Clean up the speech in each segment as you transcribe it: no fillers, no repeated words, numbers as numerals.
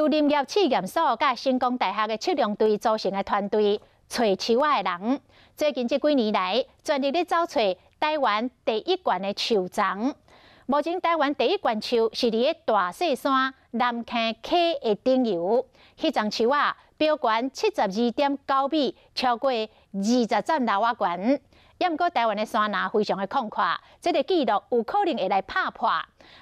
林業試驗所佮成功大學的測量隊組成的團隊，揣樹仔的人，最近這幾年來，全力咧走揣台灣第一懸的樹叢。目前台灣第一懸樹是佇咧大細山南崁溪的頂游，彼叢樹仔標懸72.9米，超過20層樓仔懸。猶毋過台灣的山林非常的廣闊，這个紀錄有可能會來拍破。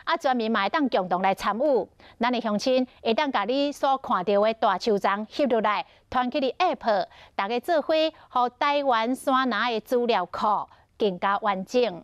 啊，全民嘛會當共同來參與。咱的鄉親會當共你所看著的大樹叢翕落來，傳去你 App，大家做伙，予台灣山林的資料庫更加完整。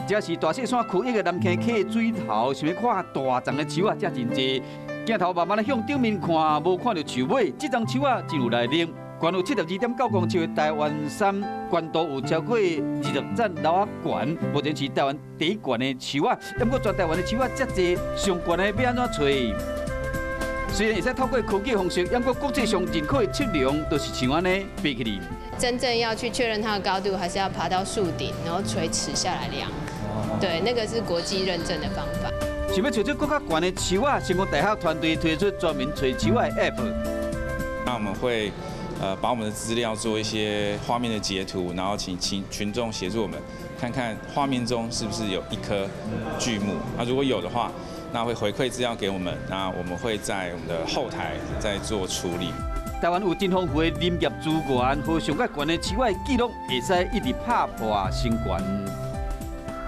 這是大細山區域的南崁溪水頭，想欲看大叢的樹仔，遮真濟。鏡頭慢慢的向頂面看，無看著樹尾，這叢樹仔真有來歷。懸有72.9公尺的台灣杉，懸度有超過20層樓仔懸，目前是台灣第一懸的樹仔。毋過全台灣的樹仔遮濟，上懸的欲按怎揣？雖然會使透過科技方式，毋過國際上認可的測量，都是像按呢爬起去。真正要去確認它的高度，還是要爬到樹頂，然後垂尺下來量。對，那個是國際認證的方法。想欲揣出閣較懸的樹仔，成功大學團隊推出專門揣樹仔的 App。那我們會把我們的資料做一些畫面的截圖，然後請群眾協助我們，看看畫面中是不是有一棵巨木。那如果有的話，那會回饋資料給我們，那我們會在我們的後台再做處理。台灣有真豐富的林業資源和上蓋懸的樹仔記錄，會使一直拍破新懸。